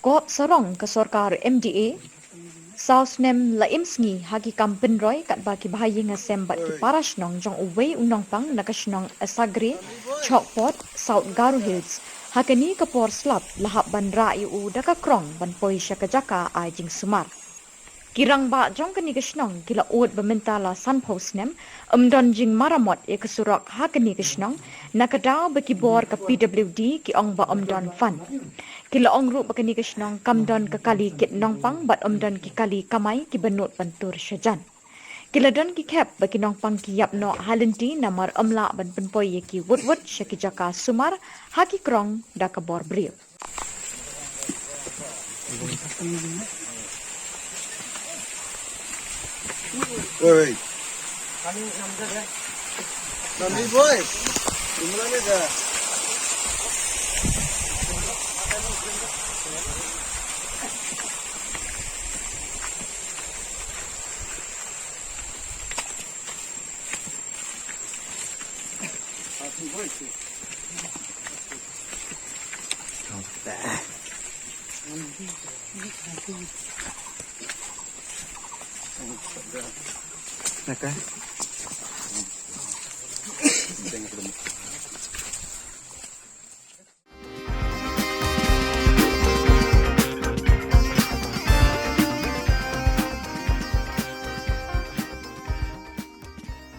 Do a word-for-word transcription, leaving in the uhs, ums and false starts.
Bob sarong ka sorkar M D A, saw snem la im sngi ha ki kam pynroi katba ki bahaïing hasem bad ki para shnong jong uwei u nongpang na ka shnong Asagre, Chokpot, South Garo Hills, ha kane ka por slap la hap ban rah ïa u da ka krong ban poi sha ka jaka ai jingsumar. Ki rangbah jong kane ka shnong ki la ud ba mynta la sanphew snem ym don jingmaramot ïa ka surok ha kane ka shnong, na ka daw ba ki bor ka P W D ki ong ba ym don fund. Ki la ong ruh ba kane ka shnong kam don ka kali kit nongpang bad ym don ki kali kamai kiba nud ban tur shajan. Ki la don ki khep ba ki nongpang ki ïap noh ha lynti namar ym lah ban pynpoi ïa ki wut wut sha ki jaka sumar ha ki krong da ka bor briew. Oi. Nani boy. Imran aja. Naka.